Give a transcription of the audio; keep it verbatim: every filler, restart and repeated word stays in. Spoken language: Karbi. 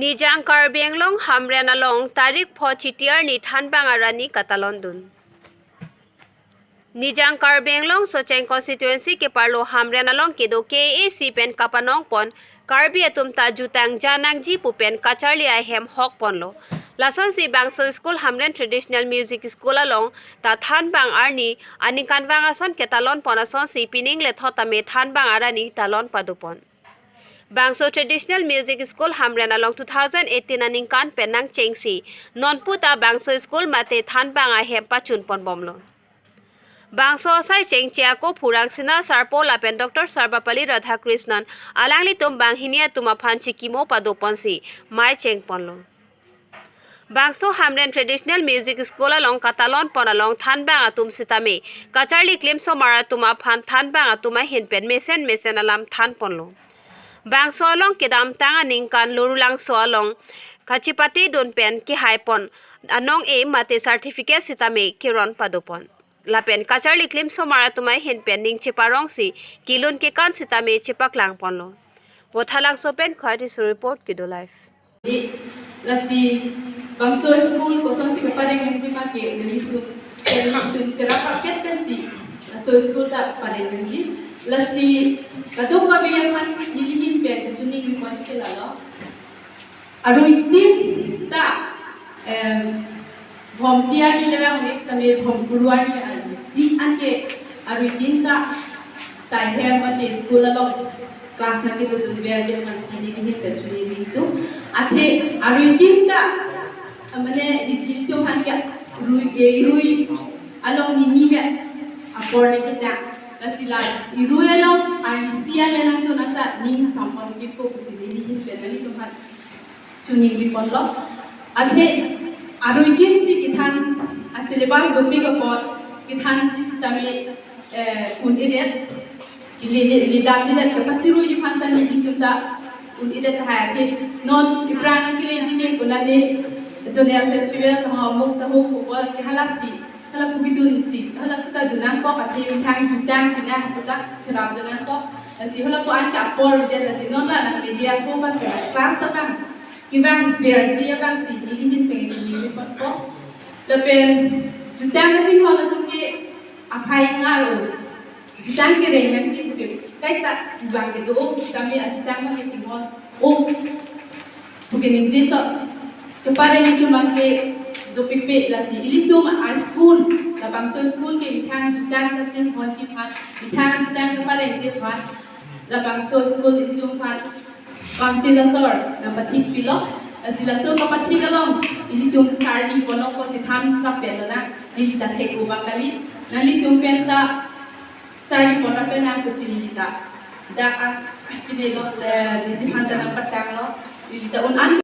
Nijang Karbi Anglong Hamren along tarik pho Chiti arni thanbang arani katalondun. Nijang Karbi Anglong Socheng constituency keparlo Hamren along kedo K A A C pen kapanongpon Karbi atum ta jutang ja nangji pu pen kacharli ahem hokponlo. Lasonsi bangso school Hamren Traditional Music School along ta thanbang arni aningkanvang ason ketalonpon asonsi pining lethot tame thanbang arani talon padopon. Bangso Traditional Music School Hamren along two thousand eighteen aningkan pen nangchengsi nonpu ta bangso school mate thanbang ahem pachunponbomlo. Bangso asai chengche ako Phurang Sina Sarpo lapen Doctor Sarvepalli Radhakrishnan alanglitum banghini atum aphan chikimo padoponsi mei chengponlo. Bangso Hamren Traditional Music School along katalonpon along thanbang atum sitame kacharli klimsomar atum aphan thanbang atum ahin pen mesen mesen alam thanponlo. Bangso along kedamtang aningkan Lorulangso along kachipatedun pen kehaipon anong-e mate certificate sitame keron padopon. Lapen kacharli klimsomar atum ahin pen ning cheparongsi kelun kekan sitame chepaklangponlo. Vothalangso pen Khowai Tisso report, Kedo Live. Di, lasi bangso school kosonsi kapareng nangji ma ke nelitum, nelitum cherap paket pensi laso school ta pareng nangji. Lasi kadokave aphan nelihin pen chuning ripon ke lalo. Aruitin ta, em, bhom tiar ni level next time bhom kuru arni arni si anke aruitin ta sai hem mate school along class nangkedodun ver je aphan si nelihin pen chuning ri tum. Athe aruitin ta, mane nelitum aphan ke rui ke rui along nini vet apor ni kita. Lasi la rui along arni si ale nangdun anta ning sampon pipo pusi nelihin pen nelitum aphan chuning riponlo. Athe aruitin si kethan a-syllabus dopik apot kethanji sitame, eh, un-edet. Ili, ili, ili damji det kapachirui ji aphan ta nelitum ta un-edet tahai. Athe non iphrang nangkeleji ke konane zonal festival tahai amuk tahai kopo ke halasi. Hala pu kedunsi, hala pu ta dun nangkok, athe methang jutang pinang pu ta cherapdun nangkok. Lasi hala pu an ta apor dia, lasi non la nangleji ako ba class abang kevang verji abangsi nelihin pen neli patkok. Lapen jutang kachinghon atum ke aphai ngaro. Jutang kereng nangji pu ke kaita abang kedo, kami ajutang abang kachinghon. O, pu ke ningje chot. Kepareng itum abang ke dopikpik, lasi ilitum a-school, labangso school ke methang jutang kachinghonji aphan, methang jutang keparengji aphan, labangso school ilitum aphan council asor nangpathikpilo. Lasi laso kapathik along ilitum charli ponok ko chethan lapen lonang, neli ta thek-o abang kali, nanglitum pen ta charli ponok pen nang pusi neli ta dak a, kine lo, eh, neli aphan ta nangpatanglo, neli ta un-an